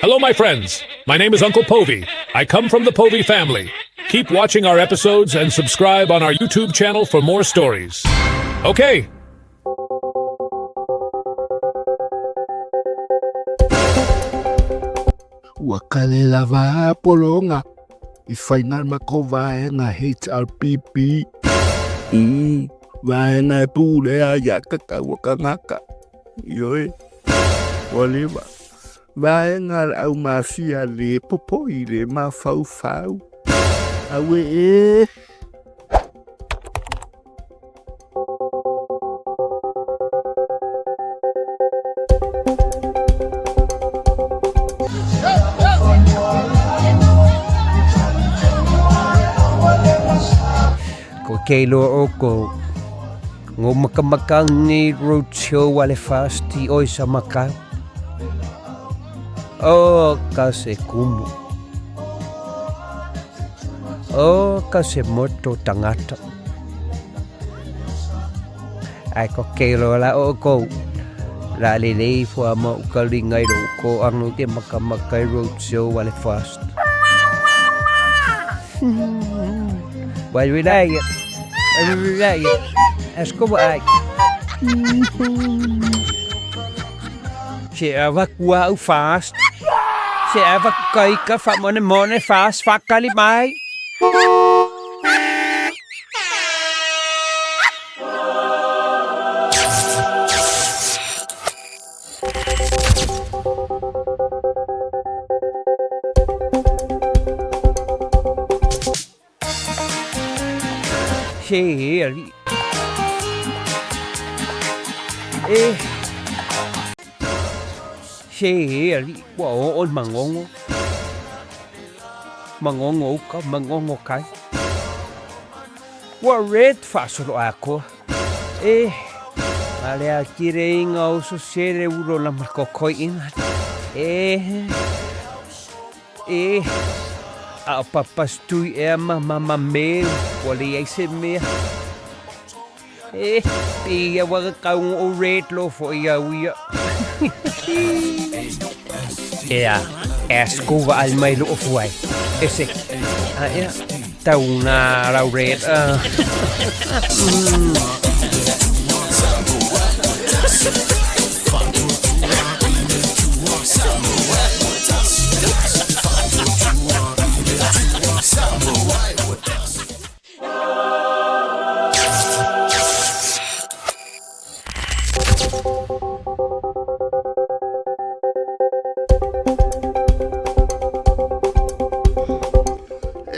Hello, my friends. My name is Uncle Povi. I come from the Povi family. Keep watching our episodes and subscribe on our YouTube channel for more stories. Okay. Ua kale lava a pologa i final ma ko vaega HRPP. I vaega e pulea ia kakau o kangaka. Ioe, ua leva. Vaega a le au mafia le popoi le mafaufau. Aue e! Ko kei loa o ko Ngo makamaka ni roadshow wale fast i oi sa maka. Oh, ka se kumu. Oh, ka se moto tangata. Ai ko ke loa la o ko. La le lei fua ma ukali ngai lo ko anu ke makamaka i roadshow wale fast. Wai rilai. Se ava kua au fast. Se ava kaika fa mone mone fast fakali mai. Se ali. E. Se ali. Ua oo le magogo. Magogo uka, magogo kai. Ua red faasolo akoa. E. A le atire inga o so sele ulo la makokoi inga. E. E, a o papastui ea ma mama me, ua leai se mea. E, pe ia waka kau o red lo fo ia uia. Ea, ea skuva al mai lo ofu ai. E se, a ea, tau ngā rau red.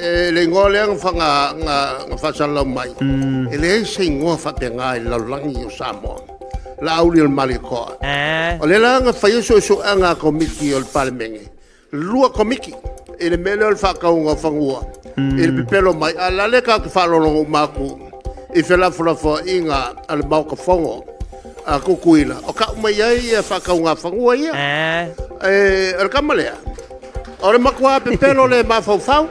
E le igoa lea na whanga, na, na whasalalau mai. E leai se igoa faapena i le lalolagi o Samoa. Laauli o le Malietoa. O lea la na fai ai suesuega a Komiti o le Palemene, lua Komiti i le mea lea o le faatauga o fanua i le pepelo mai, a o le a lea tatou te faalogologo uma atu i felafolafoaiga a le Maota Fono a Tutuila, o tau mai ai ia faatauga fanua ia. E, o le tama lea, o le matua pepelo le mafaufau.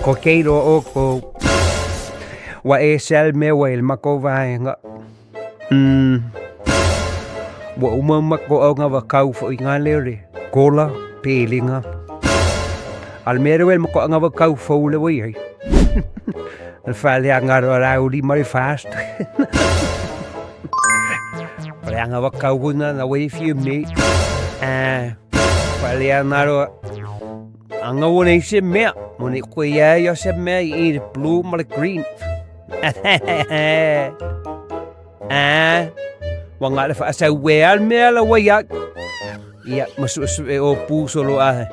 Ko kei loa o ko ua e sel mea ua i le makou vaega. Mm. Ua uma mako au ngā wakau fo i ngā leo le kola, pelinga. A le mea rewe mako ngā wakau fo le wai ai. Le whale a ngā roa rauri mai fast. Whale a ngā wakau huna na wei whiu me. Whale a ngā roa Anga ua nei se mea, mo nei koe ia ia se mea i le blue ma le green. Ah, ua ngā le whaasau wea al mea la wai ak. Ia, ma su su e o pu solo a.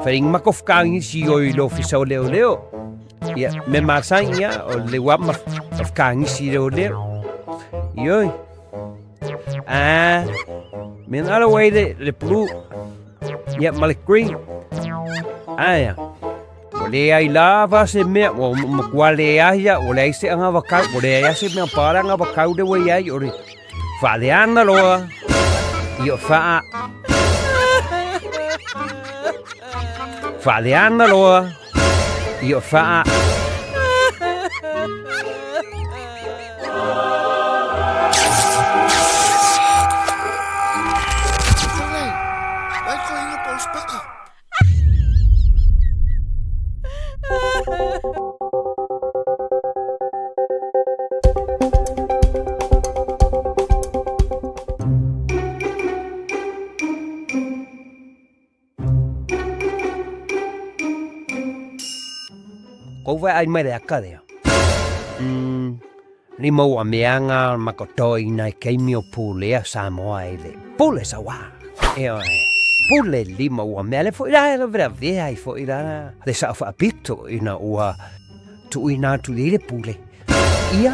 Wharing mako whakaangi si o i lo fisau leo leo. Ia, me masang ia, o le wa ma whakaangi si leo leo. Ioi. Ah, me ngā la wai le, le blue. Ia, ma le green. Aia. Ua leai lava se mea, ua matua leai ia, ua leai se agavakau, ua leai se mea pala agavakau le ua iai, o le faaleaga loa, ia faa, faaleaga loa, ia faa. Kou vaai mai le aka lea. Ni mau a meanga ma ko toi nai keimi o pulea Samoa e le pule sawa. E oe, pule lima ua mea le foi la e vera vea i foi la le sa whaapito ina ua tuuina atu i le pule. Ia,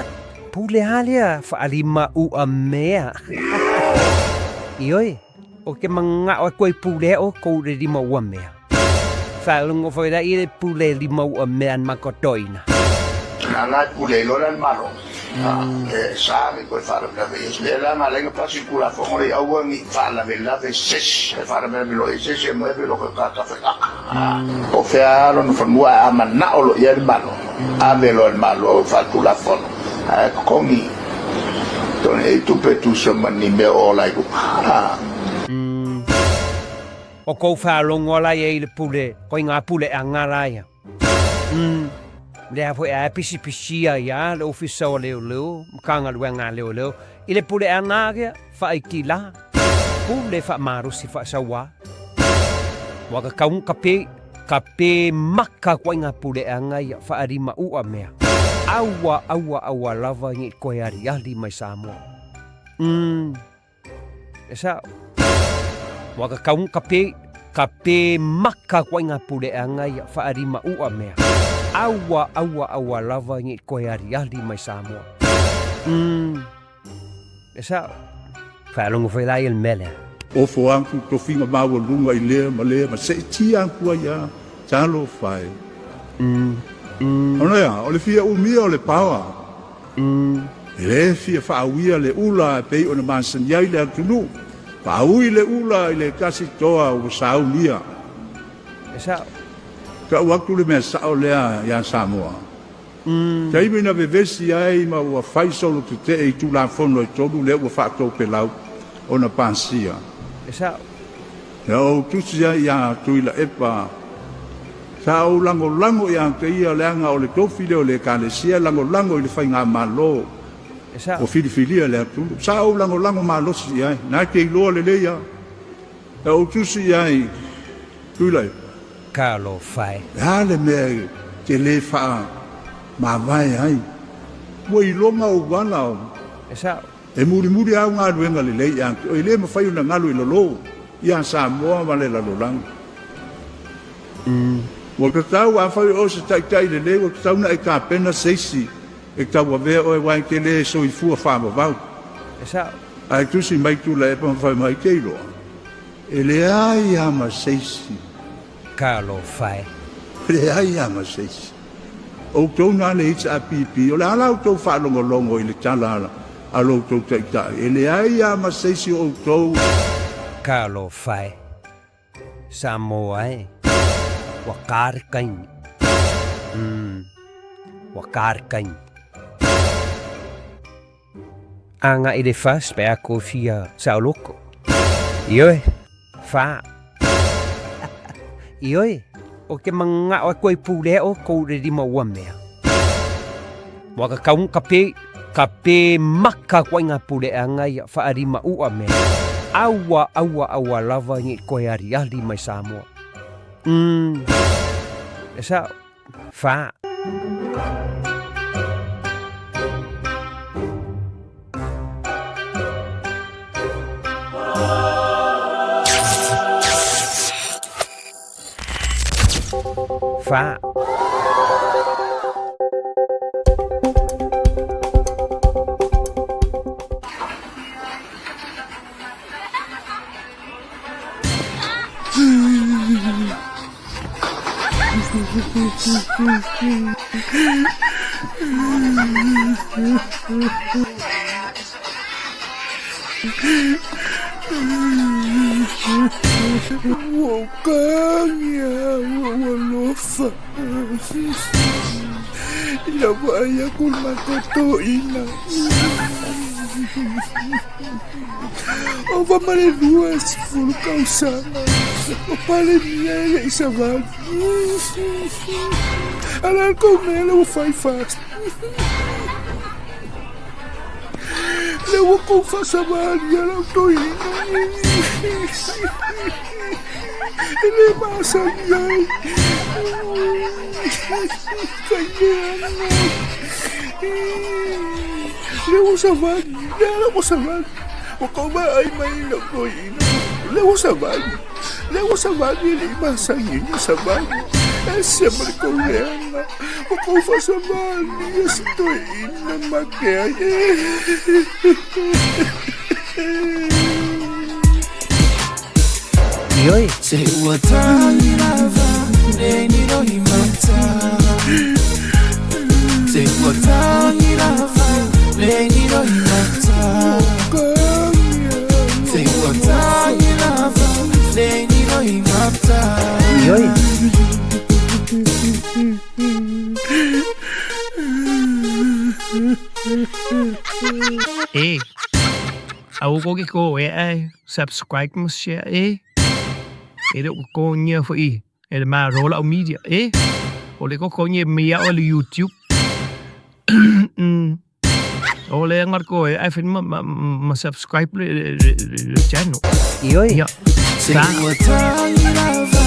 pule a lea whaalima ua mea. Ioe, o ke mangao e koe pule o kou le lima ua mea. Whaalongo foi la i le pule lima ua mea ma kotoina. Na la e pule ai loa la le Malo, e sa le toe faalavelave i ai. Lea la na ala ai ona pasi le Tulafono lea, aua ne i faalavelave se isi, e faalavelave loa i ai se isi e moe ave loa ka tafaiaka. Po o fea lava lona fanua ae a manao loa i ai le Malo, ave loa e le Malo e faatulafono ae totogi tonu i tupe e tusa ma ni mea o ola ai luga. O kou whaalogo ala ia i le pule, ko i ngā pule a ngā raia. Lea foi a pisipisia ia le ofisa o leoleo, Matagaluega a Leoleo, i le pule a ngā rea, whaaiti la, pule whaamarosi whaasauā. Ua ka kau ka pe, ka pe maka koa i ngā pule a ngā ia, whaarima ua mea. Aua, aua, aua lava ngi koe ariari mai Samoa. E sao. Ua ka kau ka pe, ka pe maka koa i ngā pule a ngā ia, whaarima ua mea. Aua, aua, aua lava ngi koe ariari mai Samoa. E sao. Whaalogo foi la ia le mea lea. Ofo atu tofiga maualuga i lea ma lea ma seetia atu ai a talofa e. Ona ea, o le fia umia o le paoa. E le fia faauia le ula e pei ona masani ai le atunuu. Faaui le ula i le tasi toa ua saunia. E sao. Tau atu le mea sao lea iā Samoa. Taimi na vevesi ai ma ua fai solo tetee i Tulafono e tolu lea ua faatopelau ona pasia. E sao. Na ou tusi ai iā Tuilaepa, sa ou lagolago iā te ia leaga o le tofi lea o le Ekalesia e lagolago i le faigamalo E sao. ua filifilia e le atunuu. Sa ou lagolago malosi i ai, na te iloa lelei a. Na ou tusi i ai Tuilaepa. Talofa e. Le a le mea e te le faa mavae ai? Ua iloga ou ala o. E sao. E mulimuli au galuega lelei ia te oe, e le mafai ona galu i lalo ia Samoa ma le lalolagi. Ua tatau, afai o oe se taitai lelei, ua tatau ona e tapena se isi e tauavea oe aua e te le soifua faavavau. E sao. Ae tusi mai Tuilaepa ma fai mai, Te iloa, E leai lava ma se isi. Talofa e. E leai lava ma se isi. Outou na le HRPP, o le a la outou faalogologo i le tala a lo outou taitai? E leai lava ma se isi o outou. Talofa e. Samoa e. Ua karekaini. Umm. Ua karekaini. Anga i le fas pe a ko fia saoloko. Ioe, fa. Ioe, o ke mangao e koe pulea o kou le lima ua mea. Ua ka kau ka pe, ka pe maka koa i ngā puleanga ia whaarima ua mea. Aua, aua, aua lava ngi koe ariari mai Samoa. E sao, Fa. Fa. Ua ou kagi a ua ou alofa. Ina vaai aku le matou toeaina. Ova ma le 20 tausaga o Palemia e le i savali. A le a le kou mea lea ua fai fast? Lea ua kou faasavalia lau toeaina. E le masani ai. Fai leaga. Lea ua savali. Lea la ua savali. Ua kou vaai mai i lau toeaina. Lea ua savali. Lea ua savali e le i masani ai na savali. Ese ma le kou leaga. Ua kou faasavalia si toeaina make ai. Ioe. Se ua tagi lava le nilo i mata. Se ua tagi lava le nilo i mata. Se ua tagi lava le nilo i mata. Ioe. E, aua ko ke ko e ai, subscribe ma share e. E le o ko nia fo i, e le ma rola o media e. O le ko ko nia mea o le YouTube. O le ngar ko e ai fin ma, ma, ma subscribe le, le, le, le channel. Ioe. Ia. Se Sa. ua tagi lava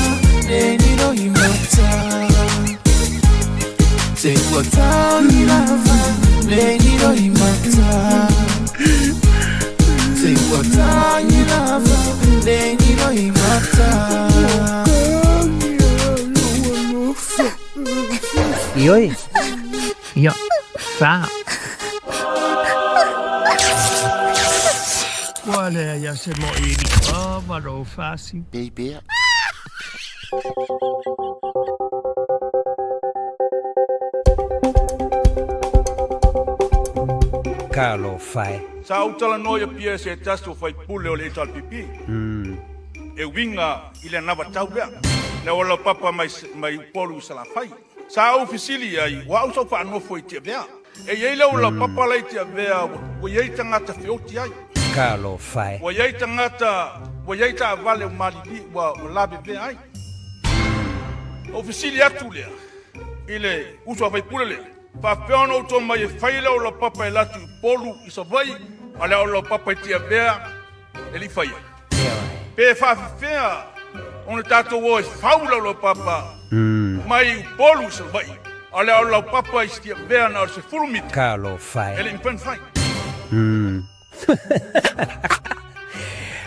le nilo i mata. Se ua tagi lava le nilo i mata. Se ua tagi lava le nilo i mata. Ioe. Ia. Sa. Ua le ia se mo i o ma ro fasi. Baby. Talofa e. Sa ou talanoa i Apia i se tasi o faipule o le HRPP e uiga i le anavatau lea. Na ola papa mai, mai Upolu i Salafai. Sa ou fesili i ai, o au sa ou faanofo i Tiavea. E i ai le ola papa la i Tiavea ua i ai tagata feoti ai. Talofa e. Ua i ai tagata, ua i ai taavale ua malili, ua lavevea ai. Ou fesili atu lea i le uso a faipule lea, faapefea ona outou mai e fai le ola papa e latu i Upolu i Savaii a le ola papa i Tiavea e le i faia? Pe faafefea ona tatou o e fau le laupapa mai Upolu i Savaii a le laupapa i Tiavea na o le 10 mita Talofa e e. le i mafai ona fai.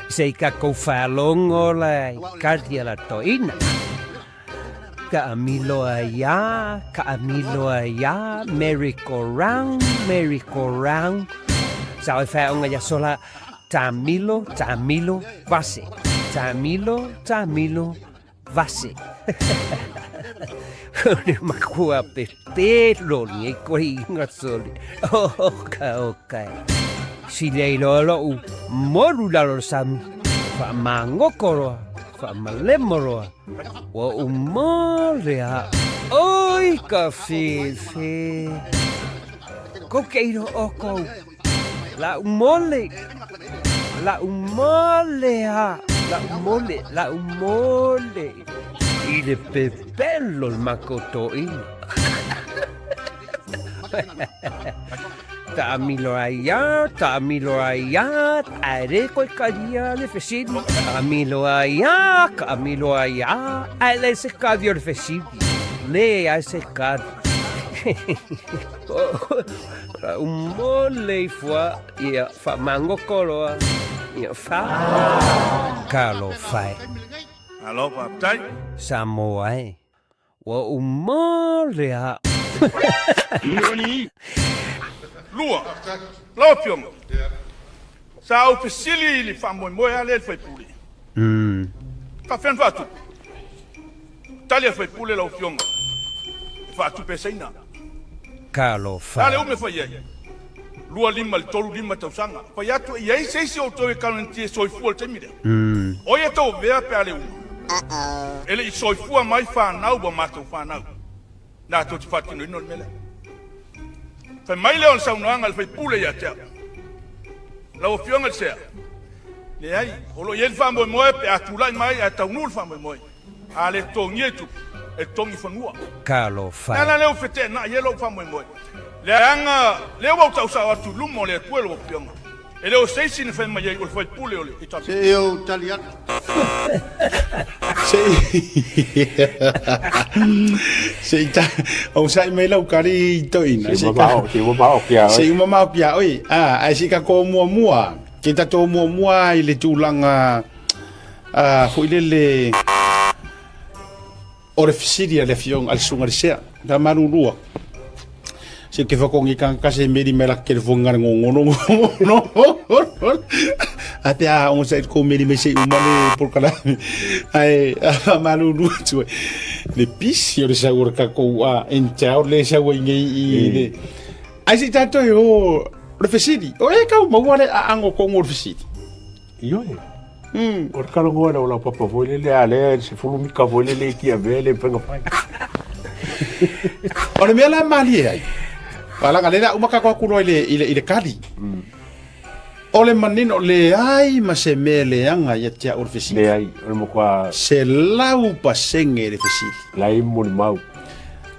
Se i tatou faalogo la i kali a la toeaina. Taamilo ai a, taamilo ai a, merry go round, merry go round. Sa oi whaonga ia sola, taamilo, taamilo, vase. Taamilo, taamilo, vase. O le makua pepelo ni e koe inga soli. Oka, oka. Sile i loa lou moru lalo le sami. Whaamangoko roa, whaamalemo roa. Ua uma lea. Oi ka fefe. Ko keiro o kou. La umole. La umole ha. La umole, la umole. I le pepelo le makotoina. Taamilo ai a, taamilo ai a, ae koe kalia le fesili. Taamilo ai a, taamilo ai a, ae le se kali o le fesili. Le ai se kali. La umole i fua, ia whamangoko roa, ia wha. Talofa e. Alo, faafetai. Samoa e. Ua uma lea. Lua, lau Afioga, sa ou fesili i le faamoemoe lava lea i le faipule. Faapefea ona faatupe? Tali a le faipule lau Afioga, e faatupe e Saina. Talofa A le e. umi e fai ai? 25 i le 35 tausaga. Fai atu, e i ai se isi o outou e guarantee e soifua i le taimi lea? O ai e tauavea pe a le uma? E le i soifua mai fanau ua matou fanau na tou te faatinoina o le mea lea. Fai mai lea o le saunoaga a le faipule ia te au, Lau Afioga i le Sea, leai, o lo o i ai le faamoemoe pe a tulai mai ae taunuu le faamoemoe, a le totogia i tupe, e togi fanua. Talofa Le e. ala lea ua feteenai ai lou faamoemoe, leaga lea ua ou tau sao atu i luma o le Atua i lau Afioga, e le o se isi na fai mai ai o le faipule o le HRPP. Se i ou tali atu. Se se i ta o sai mai lau kari toina Se mamao, se mamao ki a oe. Se mamao ki a oe. Ah, ai se ka ko mua mua. Ke ta to mua mua i le tulaga ah foi lele o le fesili a le afioga a le susuga i le sea ka malulua. Se ke whakongi ka ka se meri mai la ke le fonga le ngongono no. A te a ongo sa ko meri mai se uma le porkala. Ai a malulua tu. Le pisi o le sa ora ka ko a en tau le sa wa ngi i le. Ai se tato e o le fesili. O e kau maua le a ango ko ngo le fesili. Ioe. O le kalogoa o lau papa foi lele a lea se fulu mika foi lele i tia vele penga fai. O le mea la malie ai. Wala nga lela uma ka ko kulo i le i le i le kali. O le manino le ai ma se mea leaga ia te au o le fesili. Leai, o le matua 100% le fesili. Lai mo le mau.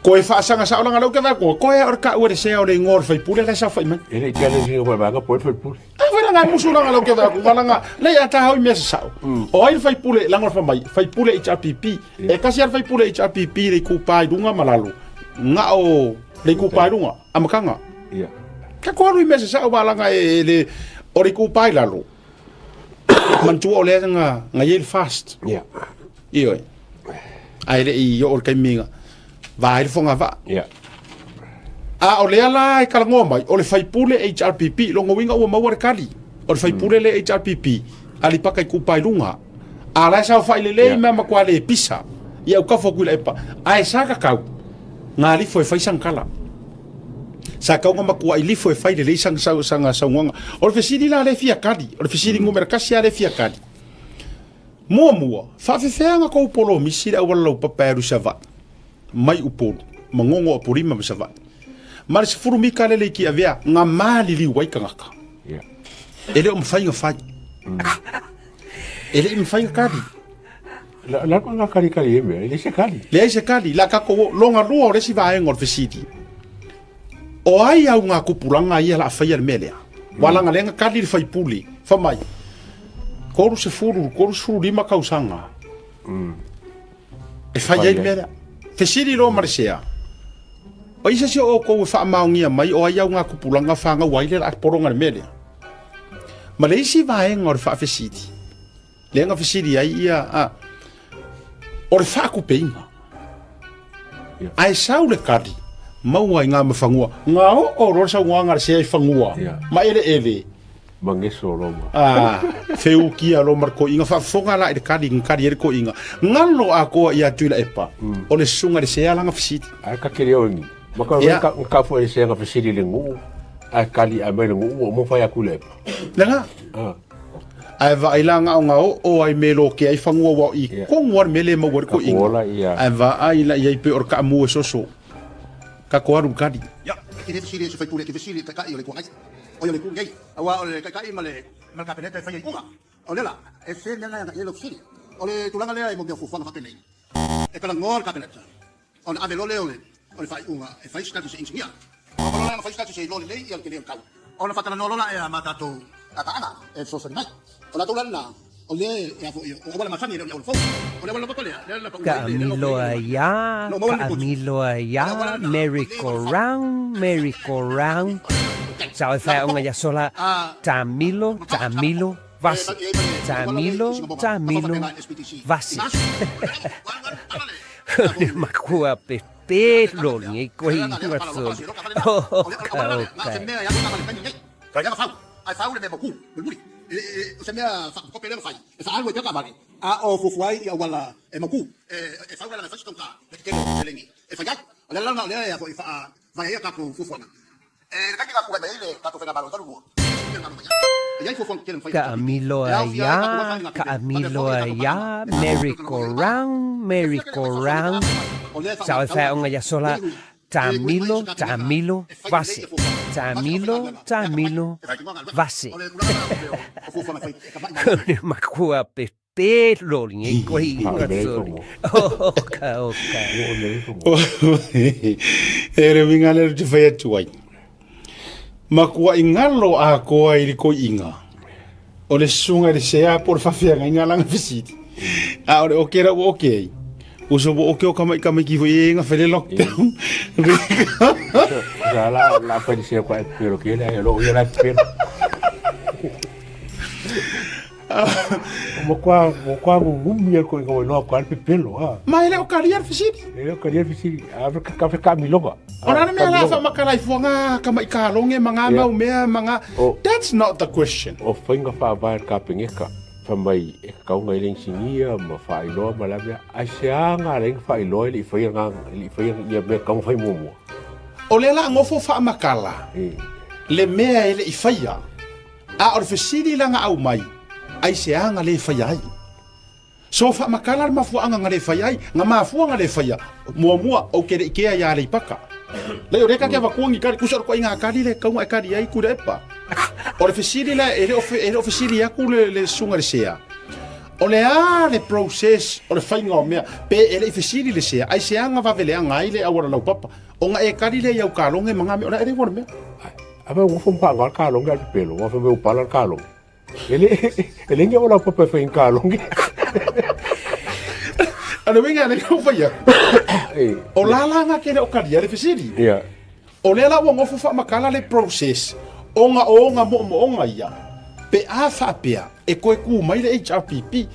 Koe faasaga sao laga leu ke vae koe, koe o le kau e le sea o le igoa o le faipule la e saofai mai. E le i tele singa mai vanga poe faipule. A fai laga e musu laga leu ke vae koe, laga lei a tahau i mea sasao. O ai le faipule, laga o le fai mai, faipule HRPP. E kasi a le faipule HRPP le ikupa i luga ma lalo. Ngao le ikupa i luga, amakaga. Ka koe alu i mea sasao wa laga e le, o le ikupa i lalo. Manatua o lea nga, nga iai le fast. Ioe. Ae le i oo le taimi va ai le foga vaa. A o lea la e kalagoa mai, o le faipule HRPP, longa uiga ua maua le kali. O le faipule le HRPP, alipaka i kupa i luga. A la e saofai lelei mea matua le pisa. Ia au kafo aku i la epa. Ae sa kakau, ngā lifo e fai sangkala. Sa kau ngā matua i lifo e fai lelei sang, sang, sang, saunoaga. O le fesili la le fia kali, o le fesili numera kasi a le fia kali. Muamua, faafefeaga kou polomisi le auala laupapa e alu i Savaii, mai Upolu, ma Gogo Apolima ma Savaii. Ma le 10 mika lele i Tiavea, nga maliliu ai tagata. E le o mafai ona fai. E le i mafai ona kali. La la nga kali kali e mea, e le se kali. Leai se kali, la tatou o, longa lua o le isi vaega o le fesili. O ai au ngā kupuranga ia la faia le mea lea. Wa langa lea nga kali le faipule, fa mai. 30, 35 tausaga. E fai ai le mea lea. Fesili loa ma le sea. O isa si o outou e faamaogia mai o ai au ngā kupuranga whangau ai le la poronga le mea lea. Ma le isi vaega o le faafesili. Lea nga fesili ai ia a o le faakupeiga. Ae sau le kali maua i ngā mawhangua. Ngā oo loa le saunoaga a le sea i fangua. Ma eleele. Mangeso Roma. A, feukia loa ma le koiga. Faafofoga la i le kali, nga kali ai le koiga. Galo akoa ia Tuilaepa, o le susuga i le sea lana fesili. Ae ka kele oe ni. Ma ka ka ka fo e sea nga fesili le nuu. Ae kali ae mai le nuu o mo fai aku le epa. Le nga. Ae vaai la nga o nga oo ai me lo ke ai fangua wa i kongu ar mele maua le koiga. Ae vaai la iai pe o le kaamu e soso. Ka ko alu kali. Ia, e le fesili e se faipule e te fesili i le taitai o le Itu Agai, o ia o le Itu nei, aua o le taitai ma le ma le Kapeneta e fai ai iuga. O lea la, e se mea na e agai ai lau fesili. O le tulaga lea e mo mea o fuafuaga faapenei, e talanoa le Kapeneta ona ave loa lea o le o le faaiuga e fai se tasi se inisinia. Ua loa la ona fai se tasi se iloa lelei ia le tele o le tau. Ona faatalanoa loa la ea ma tatou tataaga e fesoasoani mai. O latou la lena, o lea e a foi o auala masani e le o ni auala fou. O le auala laupapa lea, lea na pau ai le lea Taamilo ai iā, taamilo ai iā, merry go round, merry go round. Sao e whaonga ia sola, taamilo, taamilo, vasi. Taamilo, taamilo, vasi. Le makua pepelo nei koe i masoli. Oh, ka oka. Taamilo ai iā, taamilo ai iā, merry go round, merry go round. Sao e whaonga ia sola, taamilo, taamilo, vasi. Taamilo, taamilo, vasi. Le makua pepelo. pe lo ni ko hi soli. Oka oka. E re winga le te whai atu ai. Makua i ngalo a koa i le koiinga. O le sunga i le sea po le whawhianga i ngā langa fisiti. A o le oke ra ua oke ai. Uso bo oke o kama i kama ki fo i nga whele lockdown. Sa la la fa di se kwa pelo ke le lo ia la pelo. Mo kwa mo kwa ngumi ko ko no kwa pe pelo ha. Ma ele o karia fisiti. Ele o karia fisiti. A ka ka ka mi loga. O nana mea la whamakala i fuanga ka mai ka longe manga mau mea manga. That's not the question. O whainga whaavae ka pengeka. Fa mai e kaunga i lensingia ma whailoa ma la mea. Ai se anga lenga whailoa i whai nga i whai ia mea kaunga whai muamua. O le la ngofo whaamakala. Le mea ele i whaia. A o le fesili langa au mai. Ai se anga le whai ai. So whaamakala le mafua anga le whai ai. Nga mafua nga le whaia. Mua mua o kere ikea ia le ipaka. Le o reka kia wakuangi kari kusa ko inga kari le kaunga e kari ai kura epa. O le fesili la e le o fesili aku le sunga le sea. O le a le process o le whainga o mea. Pe e le fesili le sea. Ai se anga wawele anga ai le awara lau papa. O nga e kari le iau kalonge manga me o la ere wara mea. Aba wo fompa nga kalonge al pelo. Wo fompa upala kalonge. Ele ele ngia wala papa whain kalonge. Ale winga le kau whaia. O la la nga kere o karia le fesili. Yeah. O le la ua ngofu whaamakala le process. O nga o nga mo mo o nga ia. Pe a whaapea e koe ku mai le HRPP.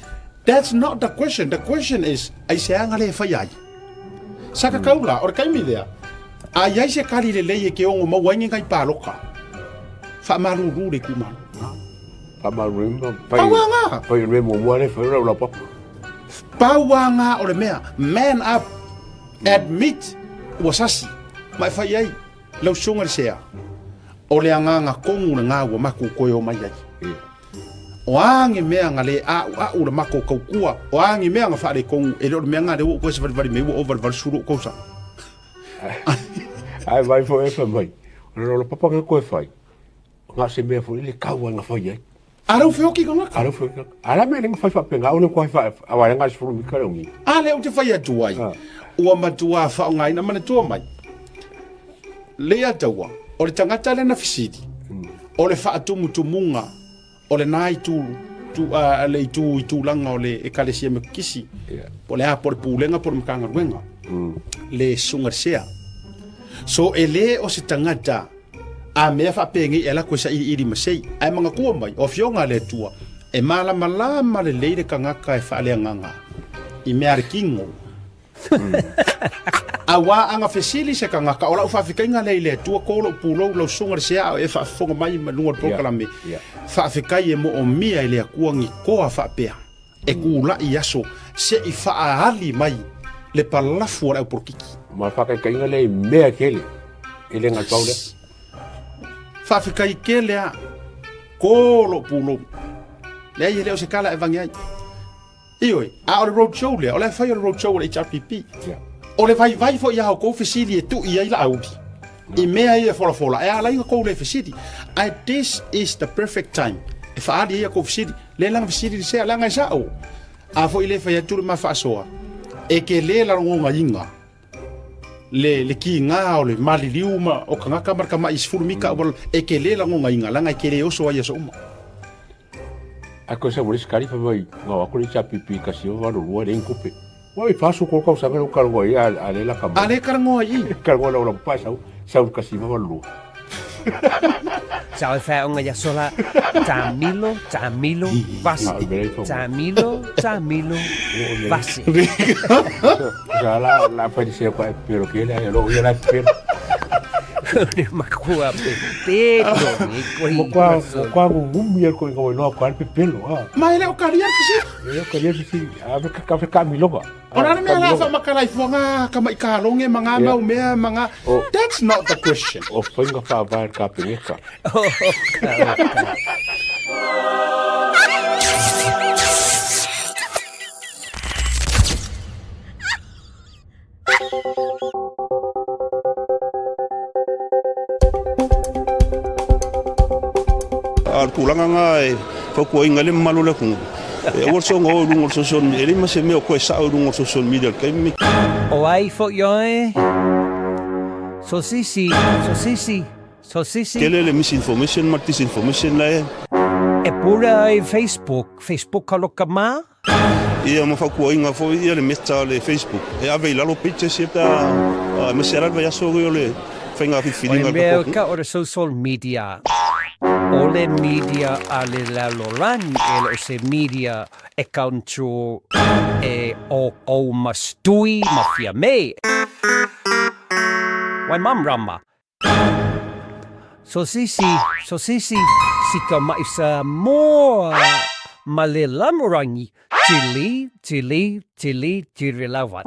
That's not the question. The question is, ai se anga le whai ai. Saka kaula, o le kaimi lea. A iai se kari le lei e ke ongo mau ainge ngai pāloka. Whaamaruru le kumaru. Whaamaruru ma. Pauanga! Pai le mo mua le whai rau la papa. Pauanga o le mea. Man up. Admit. Ua sasi. Mai whai ai. Lau sunga le sea. O le anganga kongu le ngā ua maku koe o mai ai. O angi mea nga le au au le mako kaukua. O angi mea nga whaare kongu. E le o le mea nga le ua koe se wari me ua o wari suru kousa. Ai vai fo e mai. O le papa nga koe whai. Ngā se mea fo le kaua nga whai ai. Arau whioki ka ngaka. Arau whioki ka. Ara mea nga whai whapenga. O le koe whai awa nga se furu mika leo ngi. A le o te whai atu ai. Ua matua whaonga ina mana tua mai. Lea taua. O le tangata le na fisidi. O le whaatumutumunga. O le nai tu le itu i tūlanga o le ekalesia me kisi. Po le a po le pūlenga po le makanga ruenga. Le sunga sea. So e le o se tangata a mea whapengi e la koe sa iri iri masei. Ai manga kua mai, o fionga le tua. E malama lama le leire kangaka e whaalea nganga. I mea re kingo. A wā anga fesili se kangaka. O lau whaafikainga le i le tua kōlo pūlou lau sunga le sea o e whaafonga mai ma lunga prokalame. Whaafikai e mo o mia i le akuangi koa whaapea. E kūla i aso se i whaahali mai le palafu o lau porokiki. Ma whakaikainga le i mea kele. E le ngā paule. Whaafikai kele a kōlo pūlou. Le ai e leo se kala e vangi ai. Ioi, a o le road show lea, o le whai o le road show o le HRPP. O le vai vai fo ia o kou fesili e tu i ai la auli. I mea ia fola fola, e ala inga kou le fesili. I this is the perfect time. E whaali ia kou fesili, le langa fesili le sea, langa e sa o. A fo i le whai atu le mawhaasoa. E ke le la ngonga inga. Le ki ngā o le maliliu ma o kangaka marka mai sifuru mika o e ke le la ngonga inga, langa e ke le oso ai aso uma. A koe sa mori skari fa mai ngā wako le HRPP ka sio wano rua le inkupe. Wa i whasu kō kau sanga o karangoa i a le laka mai. A le karangoa i. Karangoa la ora pa sau ka sio wano rua. Sa o whaonga ia sola, Tamilo, Tamilo, vasi. Tamilo, Tamilo, vasi. Sa la whai se kwa e pero ke le lo ia la pero. Ne makua pe pelo ni koi. Mo kwa ngumi ko ko no kwa pe pelo ha. Ma ele o karia kisi. Ele o karia kisi. A ve ka ka miloga. O nana mea la whamakala i fuanga ka mai ka longe manga mau mea manga. That's not the question. O whainga whaavae ka pengeka. Oka. A tūlanga ngā e whakuainga le malu le kungu. E aua le soona o i luga o le social media, e leai ma se mea o toe sao i luga o le social media i le taimi lenei. O ai foi oe? So sisi, so sisi, so sisi. Tele le misinformation ma le disinformation la e. E pule ai Facebook, Facebook aloka ma. Ia ma fautuaina foi ia le meta o le Facebook e ave i lalo pages ia pe a aemaise lava le vaiaso o le faiga filifiliga a le tatou atunuu. O le mea o le social media, o le media a le lalolagi e le o se media e control e oukou ma Stewie ma Fiame. Wai mamrama. So sisi, so sisi, sika mai sa moa ma le lamorangi, tili, tili, tili, tiri lava.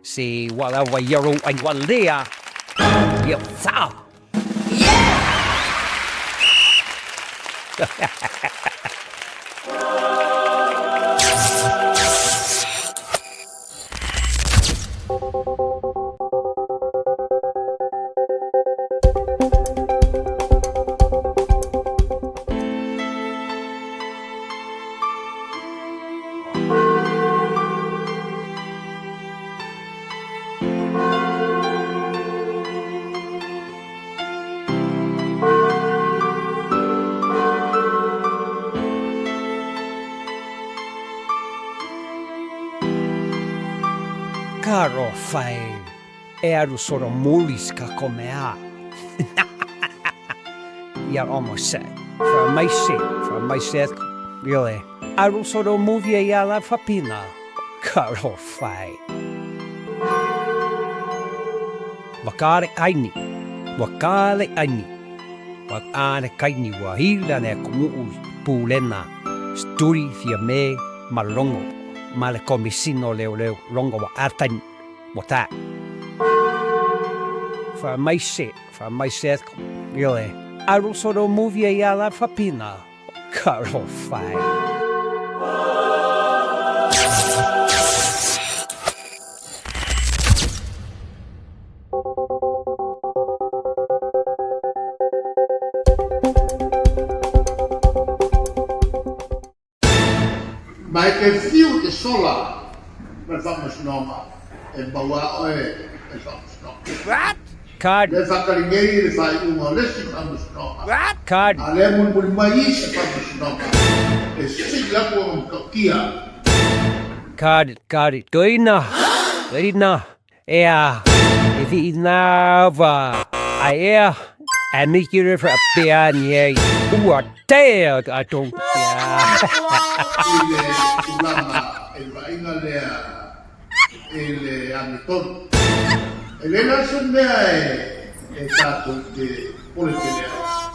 Se wala wa yaro ai wa lea. Ia sa. Yeah! Karo whai e aru soro mulis ka kome a. Ia almost said. For my sake, for my sake, really. Aru soro movie ia la fapina. Karo whai. Wakare kaini. Wakare aini. Wakare kaini wa hila ne kumu pulena. Sturi fia me malongo. Ma le komisino leo leo rongo wa atani. Wa ta. For my sake, for my sake, really. Aru soro movie ia la fapina. Karo whai. Ma e te whiu te sola ma le faamasinoga e maua oe e le faamasinoga. What? Card. Le faakaligei i le faaiuga o le isi faamasinoga. What? Card. A lea mulimuli mai isi faamasinoga e sili atu ona matautia. Card, card, toina, toina. Ea, e vii nava, ai ea, a miki re fra pea ni ei, ua tea a tong pea. I le tulaga e le vaaiga lea i le amiotonu. E le la se mea e tatou te pole tele ai,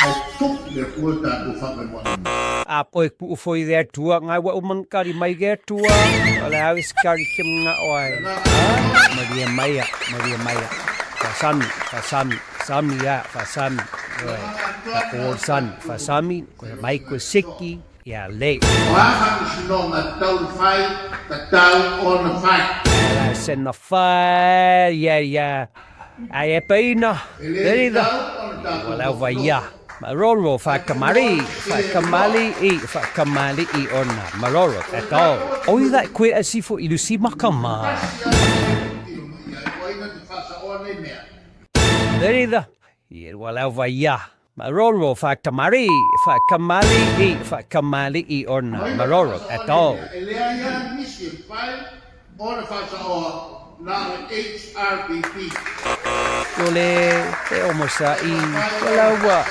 ae tupu le Atua tatou faamoemoe. A poe kuu foi le Atua, ngai wa uman kari mai le Atua, o le au iskari ki mga oai. Maria maia, Maria maia, fa sami, fa sami, sami ia, fa sami, oe, fa koor sami, fa sami, koe mai koe siki, ia le. O a faamasinoga tau le fai, tatau ona fai. La sena fai, ia, ia, ai e peina, E le perida, tatau ona tatou ua lava nofonofo. ia. Maroro whakamari, whakamali i, whakamali i ona. Maroro, at all. Oi that koe a sifo i lusi makama. Perida, ia ua lava ia. Maroro whakamari, whakamali i, whakamali i ona. Maroro, at all. E leai lava nisi e mafai ona faasaoa na o le HRPP. O le e omo sa i walawa,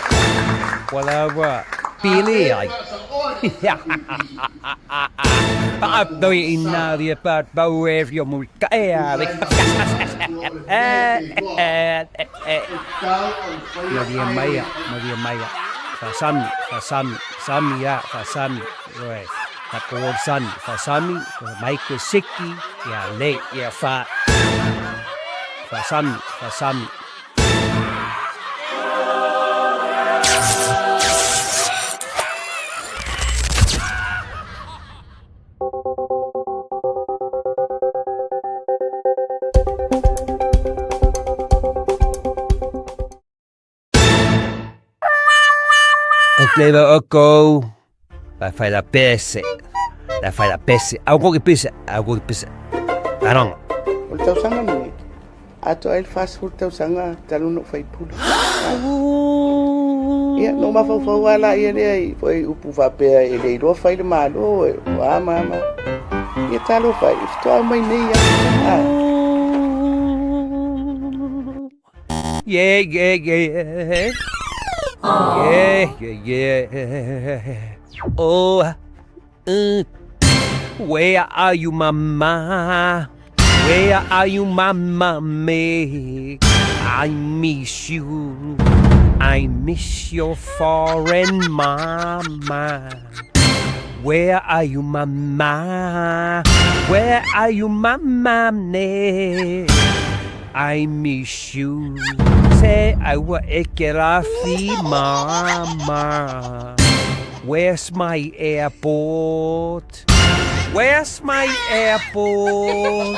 walawa, pili ai. A toi ina ria pa pau e fio mu ka e a le. Maria Maia, Maria Maia. Fa sami, fa sami, sami a, fa sami. Oe. Fa ko sami, fa sami, ko mai ko siki, ia le, ia fa. Fa sami, fa sami. O kleva o kou. La fai la pese. La fai la pese. Au ko ke pese. Au ko ke pese. Aronga. O le tausaga lenei, atoa ai le 40 tausaga talu ona ou faipule. Ia, na ou mafaufau lava laia lea i foi upu faapea e le iloa fai le Malo, o a ma a ma. Ia talofa e, faatoa mai nei lava. Yeah, yeah, yeah. Yeah, yeah, yeah. Oh, where are you, mama? Where are you, mama? Me? I miss you. I miss your foreign mama. Where are you, mama? Where are you, mama? Ne? I miss you. Say I wa ekerafi, mama. Where's my airport? Where's my airport?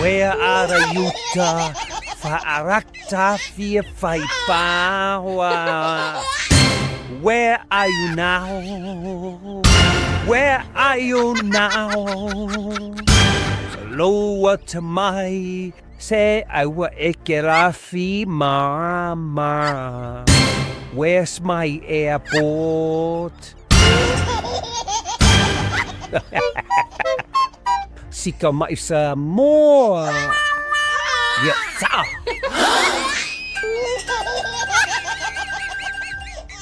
Where are the Utah? Faarakta fia fai pawa. Where are you now? Where are you now? Lower to my say I wa ekerafi mama. Where's my airport? Sika mai sa moa. Yeah, sa.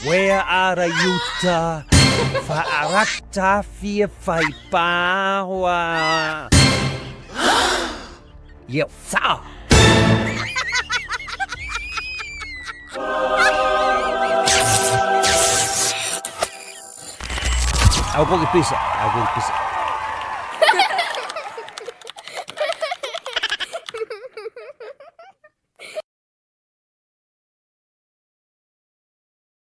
Where are the Utah? Faarakta fia fai pawa. Yeah, sa. Au ko ke pisa, au ko ke pisa.